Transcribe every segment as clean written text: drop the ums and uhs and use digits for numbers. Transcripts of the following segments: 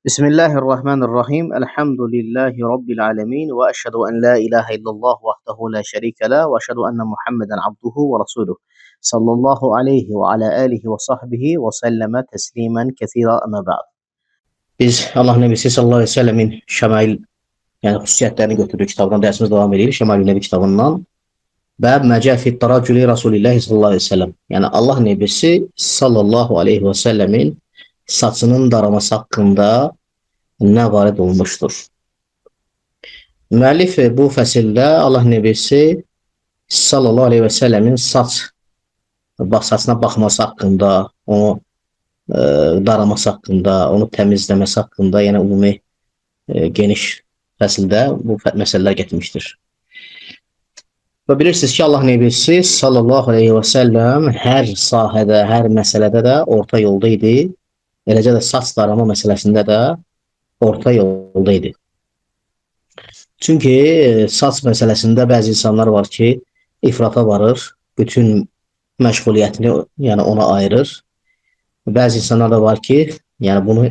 Bismillahirrahmanirrahim. Elhamdülillahi Rabbil alemin. Ve eşhedü en la ilahe illallah vahdehu la şerike la ve eşhedü enne Muhammeden abduhu ve resuluh. Sallallahu aleyhi ve ala alihi ve sahbihi ve selleme teslimen kethira ama ba'd. Biz Allah Nebisi sallallahu aleyhi ve sellemin şemail, yəni xüsusiyyətlərini götürdük kitabdan, dərsimiz davam edir. Şemail Nebi kitabından. Bəb məcə fit taracüli Rasulillahi sallallahu aleyhi ve sellem. Yəni Allah Nebisi sallallahu aleyhi ve sellemin saçının daraması hakkında nə varid olmuşdur? Müəllif bu fəsildə Allah Nebisi sallallahu aleyhi ve sellemin saçına baxması hakkında, onu daraması hakkında, onu təmizləməsi hakkında, yəni ümumi geniş fəsildə bu məsələlər getirmişdir. Və bilirsiniz ki, Allah Nebisi sallallahu aleyhi və səlləm hər sahədə, hər məsələdə də orta yolda idi. Eləcə də saç darama məsələsində də orta yolda idi. Çünki saç məsələsində bəzi insanlar var ki, ifrata varır, bütün məşğuliyyətini yəni ona ayırır. Bəzi insanlar da var ki, yəni bunu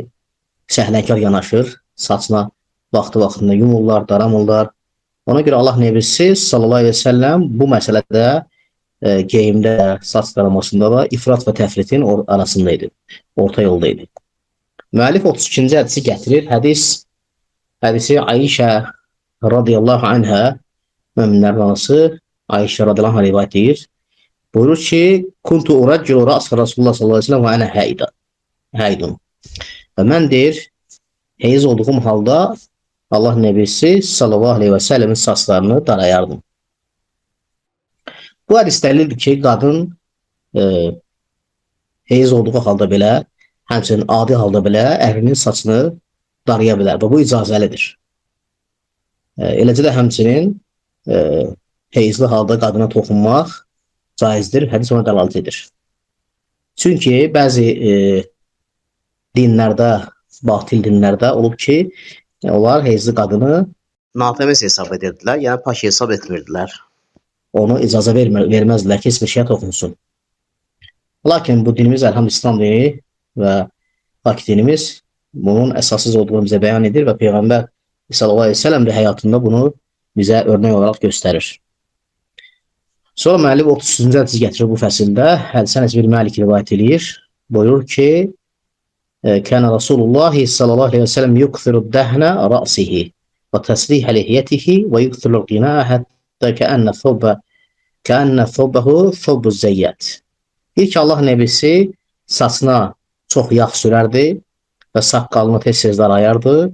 səhlənkar yanaşır, saçına vaxtı-vaxtında yumurlar, daramırlar. Ona görə Allah Nebisi sallallahu aleyhi ve sellem bu məsələdə geyimdə, saç daramasında da ifrat və təfritin arasında idi, orta yolda idi. Müəllif 32-ci hədisi gətirir. Hədisi Ayşə radiyallahu anhə, möminlərin anası Ayşə radiyallahu anhə rivayət edir. Buyurur ki, Kuntu uraccilu rəs Rasulullah sallallahu aleyhi ve sellem və ənə haidun. Və mən deyir, heyiz olduğum halda Allah Nebisi sallallahu aleyhi və səlləmin saçlarını darayardım. Bu hədis dəlildir ki, qadın heyiz olduğu halda belə, həmçinin adi halda belə ərinin saçını daraya bilər və bu icazəlidir. Eləcə də həmçinin heyizli halda qadına toxunmaq caizdir, hədis ona dəlalət edir. Çünki bəzi dinlərdə, batil dinlərdə olub ki, onlar heyizli qadını natəmiz hesab edirdilər, yəni pak hesab etmirdilər. Onu icazə verməzdilər ki, heç bir şeyə toxunsun. Lakin bu dinimiz, əlhamdülillah, İslam dini və pak dinimiz bunun əsassız olduğunu bizə bəyan edir və Peyğəmbər sallallahu aleyhi ve sellem də həyatında bunu bizə örnək olaraq göstərir. Sonra müəllif 33-cü hədisi gətirir bu fəsildə. Hədisə Ənəs bin Malik rivayət eləyir. Buyurur ki, Kənə Rasulullah sallallahu aleyhi ve sellem yukthiru dəhnə ra'sihi və təsrihə lihiyyətihi və yukthiru qinaa həttə kəənnə thawbahu thawbu zeyyət. Deyir ki, Allah Nebisi saçına çox yağ sürərdi və saqqalını tez-tez darayardı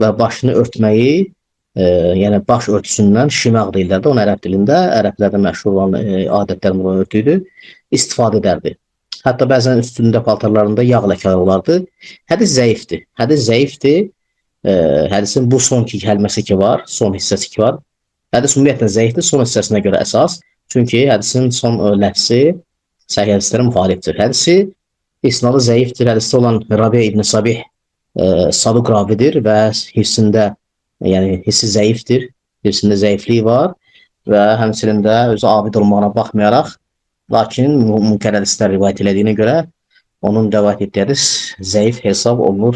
və başını örtməyi, yəni baş örtüsündən şimaq deyirlərdi. Onu ərəb dilində, ərəblərdə məşhur olan adətlərin olan örtüydü, istifadə edərdi. Hətta bəzən üstündə paltarlarında yağ ləkələri olardı. Hədis zəifdir. Hədis zəifdir. Hədisin bu son kəlməsi ki var, son hissəsi ki var. Hədis ümumiyyətlə zəifdir, son hissəsinə görə əsas. Çünki hədisin son ləfsi səhih hədislərə müxalifdir. Hədisi isnadı zəifdir. Hədisdə olan Rabiə ibn Sabih saduq ravidir və hissində, yəni hissi zəifdir. Hissində zəiflik var və həmçinin də özü abid olmağına baxmayaraq, lakin münkər hədislər rivayət elədiyinə görə onun rivayət etdiyi hədis zəif hesab olunur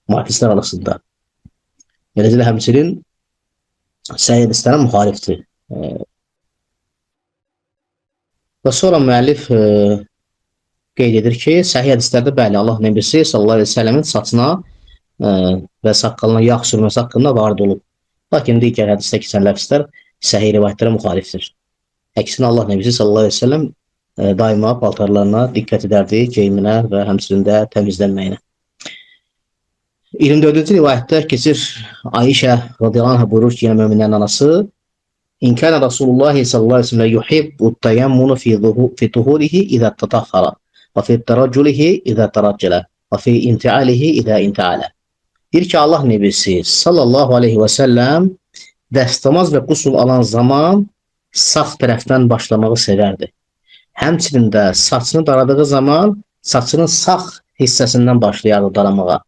mühəddislər arasında. Eləcə də həmçinin səhih hədislərə müxalifdir. Və sonra müəllif qeyd edir ki, səhih hədislərdə bəli, Allah Nebisi sallallahu aleyhi ve sellemin saçına və saqqalına yağ sürməsi haqqında varid olub. Lakin digər hədisdə keçən ləfslər səhih rivayətlərə müxalifdir. Əksinə Allah Nebisi sallallahu aleyhi ve sellem daima paltarlarına diqqət edərdi, geyiminə və həmçinin də təmizlənməyinə. 24-cü rivayətdə keçir Ayşə radiyallahu anhə buyurur ki, yenə möminlərin anası, İn kana Rasulullah sallallahu aleyhi ve sellem yuhibbu tayammunu fi tuhurihi izə tatahhara və fi taracculihi izə taraccala və fi intialihi izə intialə. Deyir ki, Allah Nebisi sallallahu aleyhi və səlləm dəstəmaz və qusul alan zaman sağ tərəfdən başlamağı sevərdi. Həmçinin də saçını daradığı zaman saçının sağ hissəsindən başlayardı daramağa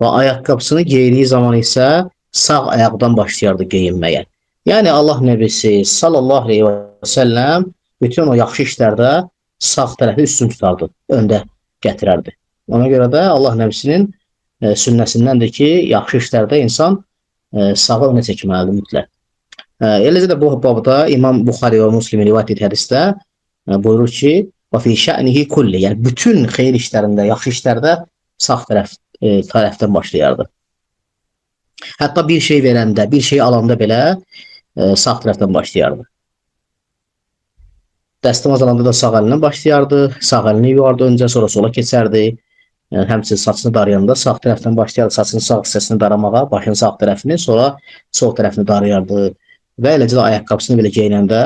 və ayaqqabısını geydiyi zaman isə sağ ayaqdan başlayardı geyinməyə. Yəni Allah Nebisi sallallahu aleyhi və səlləm bütün o yaxşı işlərdə sağ tərəfi üstün tutardı, öndə gətirərdi. Ona görə də Allah Nəbisinin sünnəsindəndir ki, yaxşı işlərdə insan sağı önə çəkməlidir mütləq. Eləcə də bu babda İmam Buxari və Müslim rivayət etdiyi hədisdə buyurur ki, və fi şə'nihi kulli, yəni bütün xeyir işlərində, yaxşı işlərdə sağ tərəfdən başlayardı. Hətta bir şey verəndə, bir şey alanda belə sağ tərəfdən başlayardı. Dəstəmaz alanda da sağ əlindən başlayardı, sağ əlini yuvardı öncə, sonra sola keçərdi. Yəni, həmçinin saçını darayanda sağ tərəfdən başlayardı, saçının sağ hissəsini daramağa, başının sağ tərəfini, sonra sol tərəfini darayardı. Və eləcə də ayaqqabısını belə geyinəndə,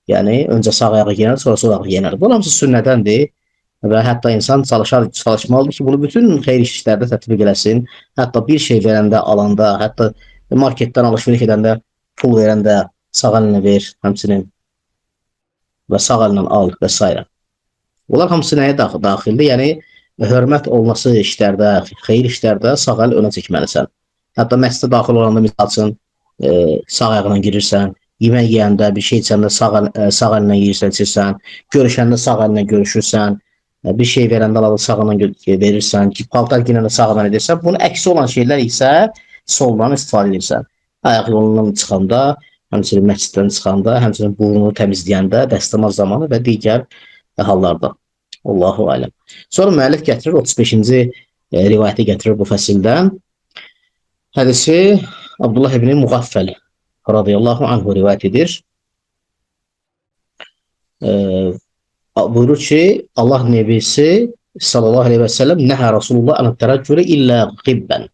yəni öncə sağ ayağı geyinərdi, sonra sol ayağı geyinərdi. Bu hamısı sünnədəndir və hətta insan çalışmalıdır ki, bunu bütün xeyir işlərdə tətbiq eləsin. Hətta bir şey verəndə, alanda, hətta marketdən alış-veriş edəndə, pul verəndə sağ əlinə ver, həmçinin və sağ əlinlə al və s. Bunlar hamısı nəyə daxildir? Yəni, hörmət olması işlərdə, xeyir işlərdə sağ əl önə çəkməlisən. Hətta məscidə daxil olanda, misal üçün, sağ ayağına girirsən, yemək yeyəndə, bir şey içəndə sağ əlinlə yeyirsən, içirsən, görüşəndə sağ əlinlə görüşürsən, bir şey verəndə alanda sağ əlinlə verirsən, ki, paltar giyinəndə sağ əlinlə edirsən. Bunun əksi olan şeylər isə soldan istifadə edirsən. Ayaq yolundan çıxanda, həmçinin məsciddən çıxanda, həmçinin burnunu təmizləyəndə, dəstəmaz zamanı və digər hallarda. Allahu aləm. Sonra müəllif gətirir 35-ci rivayəti gətirir bu fəsildən. Hədisi Abdullah ibn Muğaffəl radiyallahu anhu rivayət edir. Buyurur ki, Allah Nebisi sallallahu aleyhi və səlləm nəhə Rasulullah ən tərəccülə illə qibbən.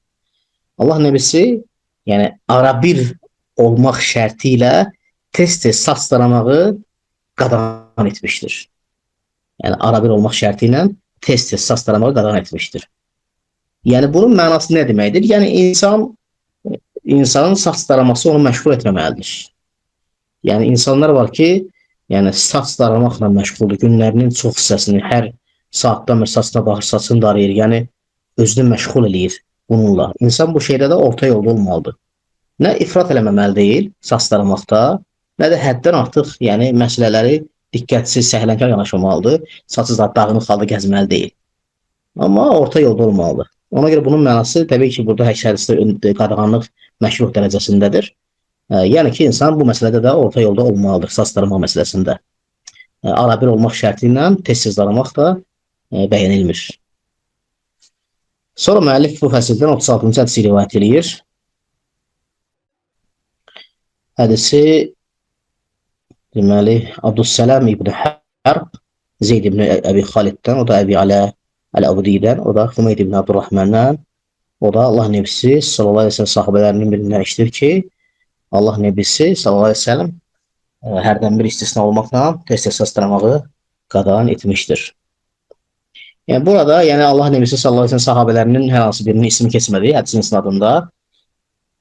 Allah Nebisi, yəni arabir olmaq şərti ilə tez-tez saç daramağı qadağan etmişdir. Yəni arabir olmaq şərti ilə tez-tez saç daramağı qadağan etmişdir. Yəni bunun mənası nə deməkdir? Yəni insanın saç daraması onu məşğul etməməlidir. Yəni insanlar var ki, yəni saç daramaqla məşğuldur. Günlərinin çox hissəsini hər saatdan bir saçına baxır, saçını darayır. Yəni özünü məşğul eləyir bununla. İnsan bu şeydə də orta yolda olmalıdır. Nə ifrat eləməməli deyil saç daramaqda, nə də həddən artıq, yəni məsələləri diqqətsiz, səhlənkar yanaşmamalıdır. Saçı da dağınıq halda gəzməli deyil. Amma orta yolda olmalıdır. Ona görə bunun mənası təbii ki, burada hədisdə qadağanlıq məşruh dərəcəsindədir. Yəni ki, insan bu məsələdə də orta yolda olmalıdır, saç darama məsələsində. Arabir olmaq şərti ilə tez-tez daramaq da bəyənilmir. Sonra müəllif bu fəsildən 36-cı hədisi rivayət eləyir. Hədisi deməli Abdüssələm ibn Hərb, Zeyd ibn Əbi Xaliddən, o da Əbi Alə Əl-Abdidən, o da Hümeyd ibn Abdurrahmandan, o da Allah Nebisi sallallahu aleyhi ve sellem sahabələrinin birindən eşidir ki, Allah Nebisi sallallahu aleyhi ve sellem hərdən bir istisna olmaqla tez-tez saç daramağı qadağan etmişdir. Yəni burada, yəni Allah Nebisi sallallahu aleyhi ve sellem sahabələrinin hər hansı birinin ismi keçmədi hədisin isnadında.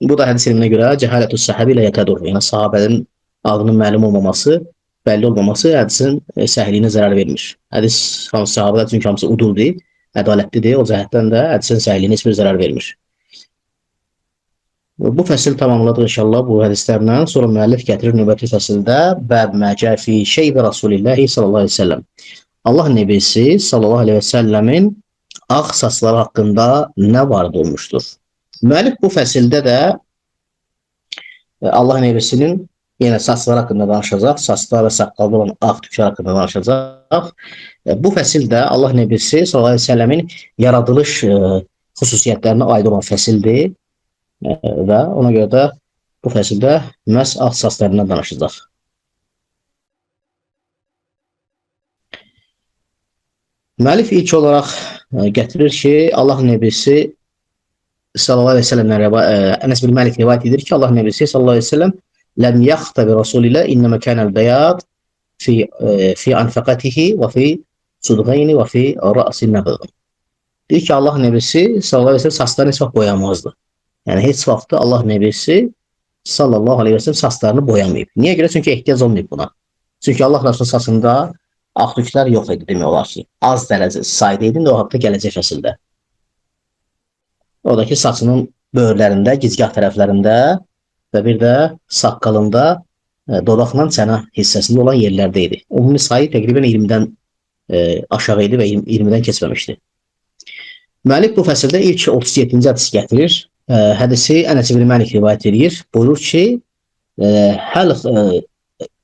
Bu da hədis elminə görə cəhalətü sahabi ilə yətədur. Yəni sahabənin adının məlum olmaması, bəlli olmaması hədisin səhliyinə zərər vermir. Hədis hansı sahabələr çünki hamısı uduldur, ədalətlidir. O cəhətdən də hədisin səhliyinə heç bir zərər vermir. Bu fəsil tamamladıq inşallah bu hədislərlə. Sonra müəllif gətirir növbəti fəsildə bəb məcə fi şeybi Rasulillahi sallallahu aleyhi ve sellem. Allah Nebisi sallallahu aleyhi ve sellemin ağ saçları haqqında nə varid olmuşdur? Müəllif bu fəsildə də Allah Nebisinin yenə saçları haqqında danışacaq, saçlar və saqqalda olan ağ tüklər haqqında danışacaq. Bu fəsildə Allah Nebisi sallallahu aleyhi ve sellemin yaradılış xüsusiyyətlərinə aid olan fəsildir və ona görə də bu fəsildə məhz ağ saçlarından danışacaq. Müəllif ilk olaraq gətirir ki, Allah Nebisi sallallahu aleyhi ve sellem'den Ənəs bin Məlik rivayət edir ki, Allah Nebisi sallallahu aleyhi ve sellem ləm yaxta bi Rasulillah innəmə kənəl bəyad fi anfaqatihi və fi sudğayni və fi rəsi nəbğ. Deyir ki, Allah Nebisi sallallahu aleyhi ve sellem saçlarını heç vaxt boyamazdı. Yəni heç vaxt Allah Nebisi sallallahu aleyhi ve sellem saçlarını boyamayıb. Niyə görə? Çünki ehtiyac olmayıb buna. Çünki Allah Resulü saçında ağ tüklər yox idi demək olar ki. Az dərəcə sayda idi, o haqda gələcək fəsildə. Oradakı saçının böyürlərində, gicgah tərəflərində və bir də saqqalında dodaqla çənə hissəsində olan yerlərdə idi. Ümumi sayı təqribən 20-dən aşağı idi və 20-dən keçməmişdi. Müəllif bu fəsildə ilk 37-ci hədisi gətirir. Hədisi Ənəs ibn Məlik rivayət edir. Buyurur ki,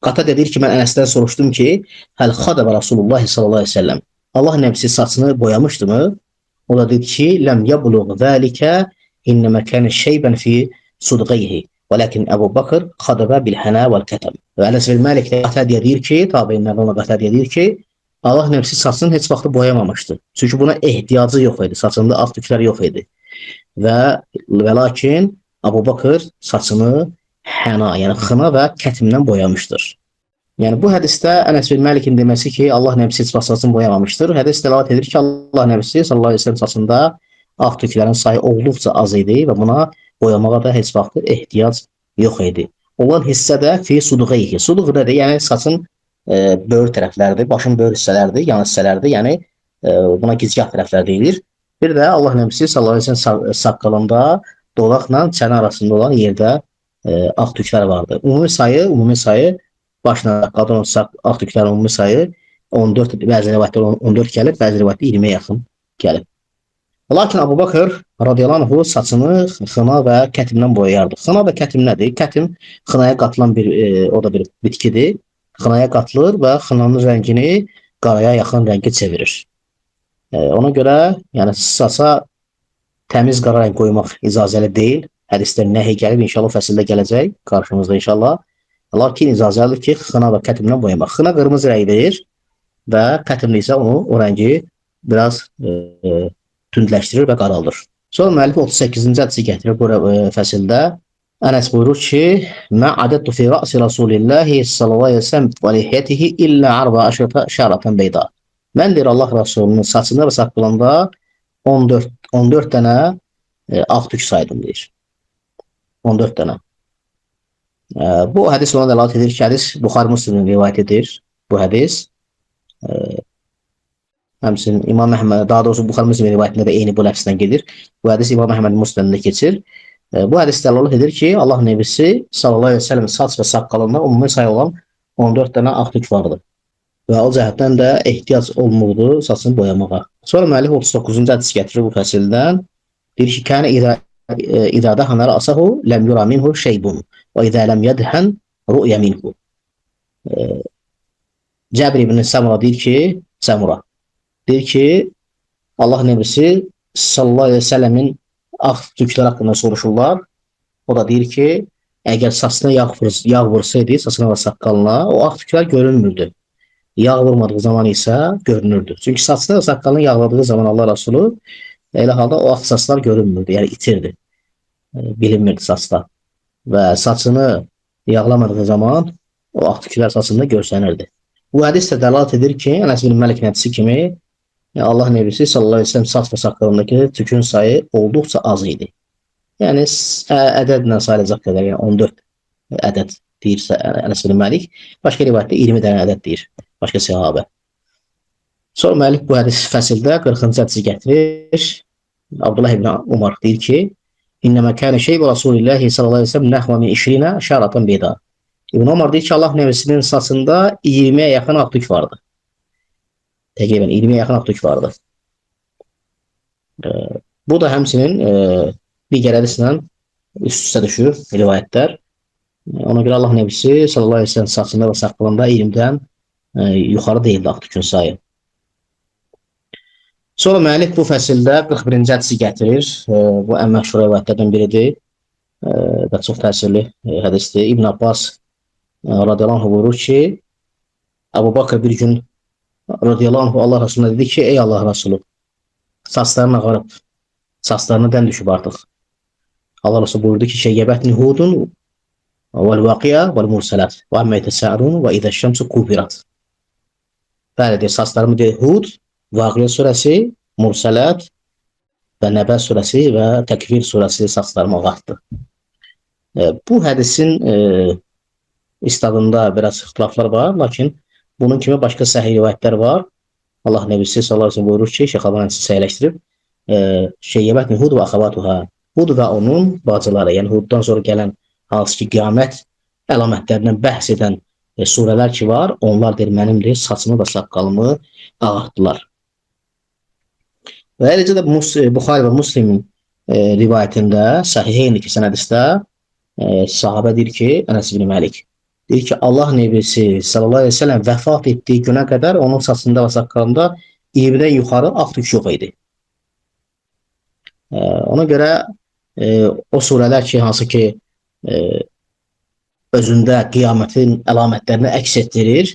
Qatədə deyir ki, mən Ənəsdən soruşdum ki, həl xadəbə Rasulullah sallallahu əleyhi və səlləm. Allah nəbisi saçını boyamışdı mı? O da dedi ki, ləm yabluğ zəlikə innəmə kənə şeybən fi sudqeyhi. Və lakin Əbu Bakır xadəbə bil hənə vəl kətəm. Və Ənəs ibn Məlik də Qatədə deyir ki, tabeinlərdən olan Qatədə deyir ki, Allah nəbisi saçını heç vaxt boyamamışdı. Çünki buna ehtiyacı yox idi. Saçında ağ tüklər yox idi. Və lakin Əbu Bakır saçını həna, yəni xına və kətimdən boyamışdır. Yəni bu hədisdə Ənəs bin Məlikin deməsi ki, Allah nəbisi heç vaxt saçını boyamamışdır. Hədis dəlalət edir ki, Allah nəbisi sallallahu əleyhi və səlləm saçında ağ tüklərin sayı olduqca az idi və buna boyamağa da heç vaxt ehtiyac yox idi. Olan hissə də fi sudğeyhi. Sudğ nədir? Yəni saçın böyür tərəfləridir, başın böyür hissələridir, yan hissələridir. Yəni buna gicgah tərəflər deyilir. Bir də Allah nəbisi sallallahu əleyhi və səlləm saqqalında dolaqla çənə arasında olan yerdə ağ tüklər vardı. Ümumi sayı başına qadın ağ tüklərin ümumi sayı 14, bəzi rivayətlər 14 gəlib, bəzi rivayətdə 20-yə yaxın gəlib. Lakin Əbu Bakır radiyallahu anhu saçını xına və kətimdən boyayardı. Xına və kətim nədir? Kətim xınaya qatılan bir, o da bir bitkidir. Xınaya qatılır və xınanın rəngini qaraya yaxın rəngi çevirir. Ona görə yəni saça təmiz qara rəng qoymaq icazəli deyil. Hədisdə nəhy gəlib, inşallah fəsildə gələcək qarşımızda inşallah. Lakin icazəlidir ki, xına və kətimlə boyamaq. Xına qırmızı rəng verir və kətimli isə onu o rəngi biraz tündləşdirir və qaraldır. Sonra müəllif 38-ci hədisi gətirir bu fəsildə. Ənəs buyurur ki, Mə adəttu fi rəsi Rasulillahi sallallahu əleyhi və səlləm və lihyətihi illə arba əşrətə şərətən beyda. Mən deyir Allah Rasulunun saçında və saqqalında 14 dənə ağ tük saydım deyir. 14 dənə. Bu hədis ona dəlalət edir ki, hədis Buxari Müslimin rivayət edir bu hədis. Həmçinin İmam Əhməd, daha doğrusu Buxari Müslimin rivayətində də eyni bu ləfsdən gedir. Bu hədis İmam Əhməd Müslimdə keçir. Bu hədis dəlalət edir ki, Allah Nebisi sallallahu əleyhi və səlləm saç və saqqalında ümumi sayı olan 14 dənə ağ tük vardı. Və o cəhətdən də ehtiyac olmurdu saçını boyamağa. Sonra müəllif 39-cu hədis gətirir bu fəsildən. Deyir ki, kənə idə dəhənə rəsahu ləm yura minhu şeybun və idə ləm yədhən rü'yə minhu. Cəbir ibn Səmura deyir ki, Səmura deyir ki, Allah Nebisi sallallahu əleyhi və səlləmin ağ tüklər haqqında soruşurlar. O da deyir ki, əgər saçına yağ vursaydı, saçına və saqqalına, o ağ tüklər görünmürdü. Yağ vurmadığı zaman isə görünürdü. Çünki saçına və saqqalını yağladığı zaman Allah Resulü elə halda o ağ saçlar görünmürdü, yəni itirdi. Bilinmirdi saçlar. Və saçını yağlamadığı zaman o ağ tüklər saçında görsənirdi. Bu hədis də dəlalət edir ki, Ənəs bin Məlik hədisi kimi Allah Nebisi sallallahu əleyhi və səlləm saç və saqqalındakı tükün sayı olduqca az idi. Yəni ədədlə sayılacaq qədər, yəni 14 ədəd deyirsə Ənəs bin Məlik, başqa rivayətdə 20 dənə ədəd deyir, başqa səhabə. Sonra müəllif bu hədis fəsildə 40-cı hədisi gətirir. Abdullah ibn Umar deyir ki, İnnəmə kənə şeybu Rasulillahi sallallahu əleyhi və səlləm nəhvə min 20 şəratan beyda. İbn Umar deyir ki, Allah Nebisinin saçında 20-yə yaxın ağ tük vardı. Təqribən 20-yə yaxın ağ tük vardı. Bu da həmçinin digər hədislə üst-üstə düşür rivayətlər. Ona görə Allah Nebisi sallallahu əleyhi və səlləm saçında və saqqalında 20-dən yuxarı deyildi ağ tükün sayı. Sonra müəllif bu fəsildə 41-ci hədisi gətirir. Bu ən məşhur rivayətlərdən biridir və çox təsirli hədisdir. İbn Abbas radiyallahu anh buyurur ki, Əbu Bakır bir gün radiyallahu anh Allah Resuluna dedi ki, ey Allah Resulü, saçların ağarıb, saçlarına dən düşüb artıq. Allah Resulü buyurdu ki, şeyyəbətni Hudun vəl-vaqiyə vəl-mursələt və əmmə yetəsəəlun və idə-şəmsu kubirat. Bəli, deyir, saçlarımı deyir, Hud, Vaqiyə surəsi, Mursələt və Nəbə surəsi və Təkvir surəsi saçlarımı ağartdı. Bu hədisin isnadında biraz ixtilaflar var, lakin bunun kimi başqa səhih rivayətlər var. Allah Nebisi sallallahu əleyhi və səlləm buyurur ki, Şeyx Albani hədisi səhihləşdirib, şeyyəbətni Hud və əxavatuhə. Hud və onun bacıları, yəni Huddan sonra gələn hansı ki qiyamət əlamətlərindən bəhs edən surələr ki var, onlar deyir mənimdir, saçımı və saqqalımı ağartdılar. Və eləcə də Buxari və Müslimin rivayətində, Sahiheyn keçən hədisdə sahabə deyir ki, Ənəs ibn Məlik deyir ki, Allah Nebisi sallallahu əleyhi və səlləm vəfat etdiyi günə qədər onun saçında və saqqalında 20-dən yuxarı ağ tük yox idi. Ona görə o surələr ki, hansı ki özündə qiyamətin əlamətlərini əks etdirir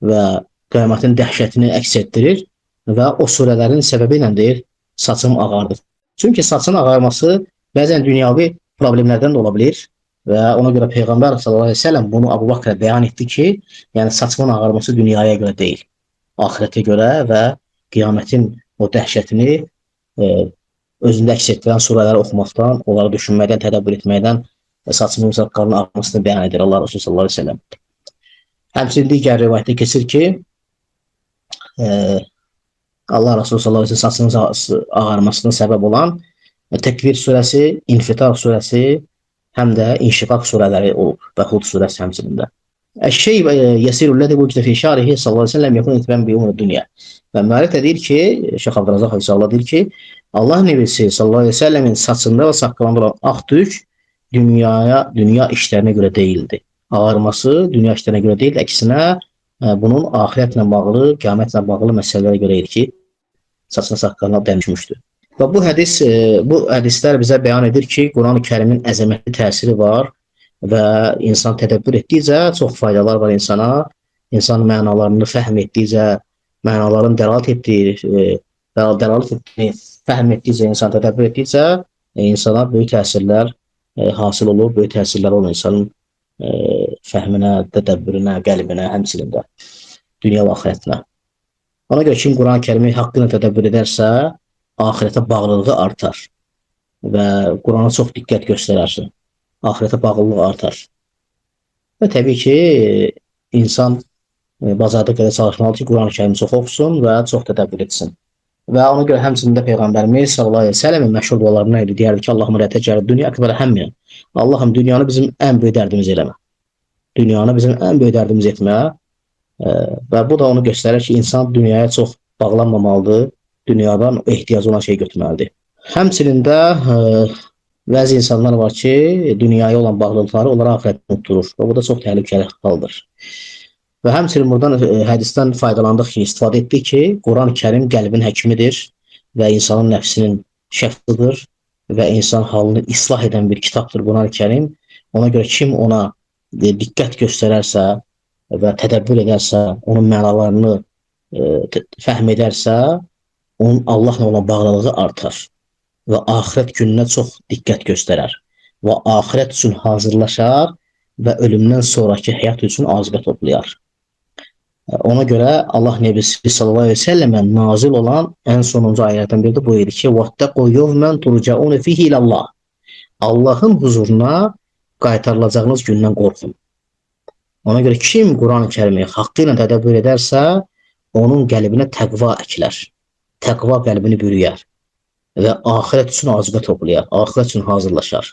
və qiyamətin dəhşətini əks etdirir və o surələrin səbəbi ilə deyir, saçım ağardı. Çünki saçın ağarması bəzən dünyavi problemlərdən də ola bilir və ona görə Peyğəmbər sallallahu əleyhi və səlləm bunu Əbu Bakrə bəyan etdi ki, yəni saçımın ağarması dünyaya görə deyil, axirətə görə və qiyamətin o dəhşətini özündə əks etdirən surələri oxumaqdan, onları düşünməkdən, tədəbbür etməkdən saçımın saqqalının ağarmasını bəyan edir Allah Resulü sallallahu əleyhi və səlləm. Həmçinin digər rivayətdə keçir ki, Allah Resulü sallallahu əleyhi və səlləm saçının ağarmasına səbəb olan Təkvir surəsi, İnfitar surəsi, həm də İnşiqaq surələri olub və Hud surəsi həmçinin də. Əş-şey yəsirul ləzi vücide fi şarihi sallallahu əleyhi və səlləm yekun itibən bi umur dünya. Və müəllif də deyir ki, Şeyx Abdurrazzaq Hafizahullah deyir ki, Allah Nebisi sallallahu əleyhi və səlləmin saçında və saqqalında olan ağ tük dünya işlərinə görə deyildi. Ağarması dünya işlərinə görə deyil, əksinə bunun axirətlə bağlı, qiyamətlə bağlı məsələlərə görə idi ki, saçına saqqalına dənişmişdi. Və bu hədislər bizə bəyan edir ki, Quran-ı Kərimin əzəmətli təsiri var və insan tədəbbür etdikcə çox faydalar var insana. İnsan mənalarını fəhm etdikcə, mənaların dəlalət etdiyi, fəhm etdikcə, insan tədəbbür etdikcə insana böyük təsirlər hasil olur, böyük təsirlər olur insanın fəhminə, tədəbbürünə, qəlbinə, həmçinin də dünya və axirətinə. Ona görə kim Quran-ı Kərimi haqqı ilə tədəbbür edərsə, axirətə bağlılığı artar və Qurana çox diqqət göstərərsə, axirətə bağlılığı artar. Və təbii ki, insan bacardığı qədər çalışmalıdır ki, Quran-ı Kərimi çox oxusun və çox tədəbbür etsin. Və ona görə həmçinin də Peyğəmbərimiz sallallahu əleyhi və səlləmin məşhur dualarından idi. Deyərdi ki, Allahumma la tec'al dünya əkbərə həmminə. Allahım, dünyanı bizim ən böyük dərdimiz eləmə. Dünyanı bizim ən böyük dərdimiz etmə. Və bu da onu göstərir ki, insan dünyaya çox bağlanmamalıdır. Dünyadan ehtiyacı olan şey götürməlidir. Həmçinin də bəzi insanlar var ki, dünyaya olan bağlılıqları onlara axirətini unutdurur. Və bu da çox təhlükəli haldır. Və həmçinin buradan hədisdən faydalandıq ki, istifadə etdik ki, Quran-ı Kərim qəlbin həkimidir və insanın nəfsinin şəfqıdır və insan halını islah edən bir kitabdır Quran-ı Kərim. Ona görə kim ona diqqət göstərərsə və tədəbbür edərsə, onun mənalarını fəhm edərsə, onun Allahla olan bağlılığı artar və axirət gününə çox diqqət göstərər və axirət üçün hazırlaşar və ölümdən sonraki həyat üçün azuqə toplayar. Ona görə Allah Nebisi sallallahu əleyhi və səlləmə nazil olan ən sonuncu ayələrdən biri də bu idi ki, "Vəttəqu yevmen turcaun fihi ilallah." Allahın huzuruna qaytarılacağınız gündən qorxun. Ona görə kim Quran-ı Kərimi haqqı ilə tədəbbür edərsə, onun qəlbinə təqva əkilər. Təqva qəlbini bürüyər və axirət üçün azuqə toplayar, axirət üçün hazırlaşar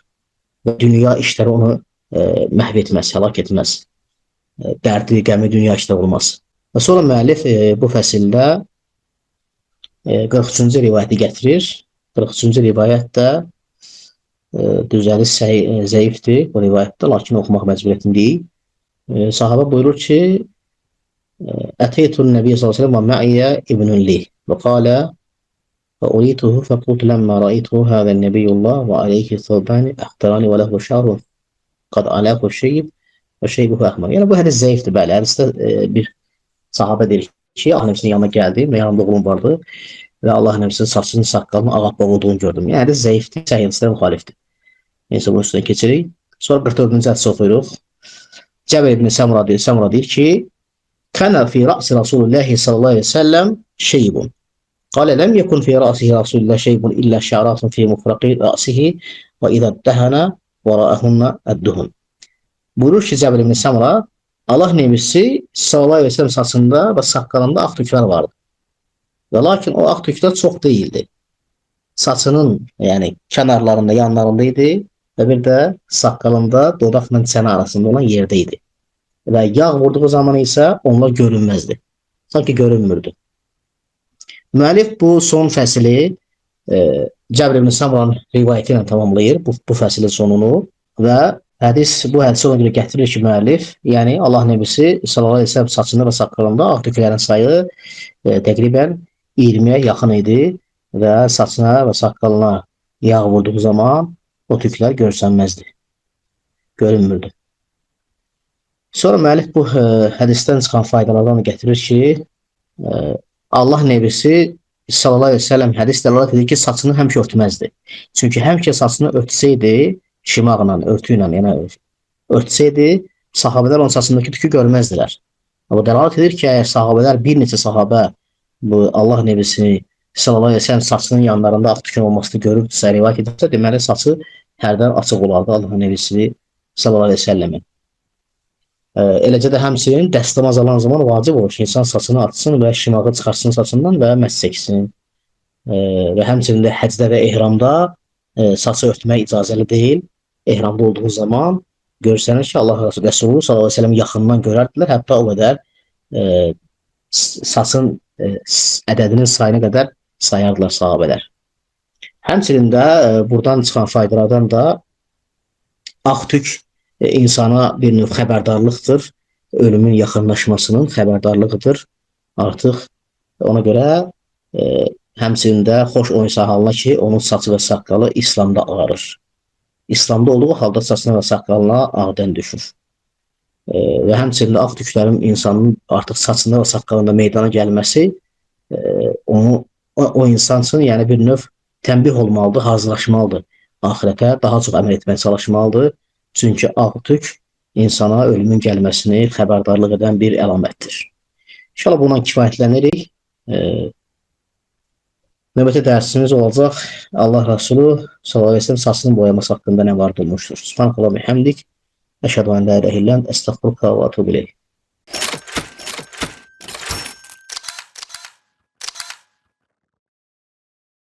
və dünya işləri onu məhv etməz, həlak etməz. Dərdi, qəmi dünya işləri olmaz. Və sonra müəllif bu fəsildə 43-cü rivayəti gətirir. 43-cü rivayət də düzəli zəifdir bu rivayətdə, lakin oxumaq məcburiyyətindəyik. Sahabə buyurur ki, Əteytun Nəbiyyə sallallahu əleyhi və səlləm və mə'iyyə ibnun li və qalə və urituhu fəqultu ləmmə rəaytuhu həzə nəbiyyullah və aleyhi thawbani əxtarani və ləhu şərun qad aləhu şeyb və şeybuhu əhmər. Yəni bu hədis zəifdir, bəli. Hədisdə bir sahabə deyir ki, Allah Nəbisinin yanına gəldim və yanımda oğlum vardı və Allah Nəbisinin saçının, saqqalının ağappaq olduğunu gördüm. Yəni hədis zəifdir, səhih hədislərə müxalifdir. Neysə, bunun üstündən keçirik. Sonra 44-cü hədisi oxuyuruq. Cəbir ibn Səmura deyir ki, Kana fi ra'si Rasulullahi sallallahu əleyhi və səlləm şeybun. Qala ləm yekun fi ra'sihi Rasulullah şeybun illə şa'ratun fi mufraqi ra'sihi və idə dəhənə vəra'əhunna əd-duhun. Buyurur ki, Cəbir ibn Səmura, Allah Nebisi sallallahu əleyhi və səlləm saçında və saqqalında ağ tüklər vardı. Və lakin o ağ tüklər çox deyildi. Saçının, yəni kənarlarında, yanlarında idi və bir də saqqalında dodaqla çənə arasında olan yerdə idi. Və yağ vurduğu zaman isə onlar görünməzdi. Sanki görünmürdü. Müəllif bu son fəsili Cəbir ibn Samranın rivayəti ilə tamamlayır bu fəslin sonunu və bu hədisi ona görə gətirir ki, müəllif, yəni Allah Nəbisi sallallahu əleyhi və səlləm saçında və saqqalında ağ tüklərin sayı təqribən 20-yə yaxın idi və saçına və saqqalına yağ vurduğu zaman o tüklər görsənməzdi, görünmürdü. Sonra müəllif bu hədisdən çıxan faydalardan gətirir ki, Allah Nəbisi sallallahu əleyhi və səlləm hədis dəlalət edir ki, saçını həmişə örtməzdi. Çünki həmişə saçını örtsəydi, şimaqla, örtü ilə, yəni örtsəydi, sahabələr onun saçındakı tükü görməzdilər. Amma dəlalət edir ki, əgər sahabələr, bir neçə sahabə bu Allah Nəbisini sallallahu əleyhi və səlləm saçının yanlarında ağ tükün olmasını görürdüsə, rivayət edirsə, deməli saçı hərdən açıq olardı Allah Nəbisi sallallahu əleyhi və səlləmin. Eləcə də həmçinin dəstəmaz alan zaman vacib olur ki, insan saçını açsın və şimağı çıxarsın saçından və məs çəksin. Və həmçinin də həcdə və ehramda saçı örtmək icazəli deyil. Ehramda olduğu zaman görsənir ki, Allah Rəsulü sallallahu əleyhi və səlləm yaxından görərdilər. Hətta o qədər saçın ədədinin sayına qədər sayardılar sahabələr. Həmçinin də buradan çıxan faydalardan da ağ tük insana bir növ xəbərdarlıqdır. Ölümün yaxınlaşmasının xəbərdarlığıdır. Artıq ona görə həmçinin də xoş o insan halına ki, onun saçı və saqqalı İslamda ağarır. İslamda olduğu halda saçına və saqqalına ağdan düşür. Və həmçinin də ağ tüklərin insanın artıq saçında və saqqalında meydana gəlməsi onu o insan üçün yəni bir növ tənbih olmalıdır, hazırlaşmalıdır. Axirətə daha çox əməl etməyə çalışmalıdır. Çünki ağ tük insana ölümün gəlməsini xəbərdarlıq edən bir əlamətdir. İnşallah bundan kifayətlənirik. Növbəti dərsimiz olacaq Allah Resulü sallallahu əleyhi və səlləm saçının boyaması haqqında nə var olmuşdur. Subhanallah və həmdik. Əşhədu ən la ilahə illə ente, əstəğfiruka və etûbü ileyh.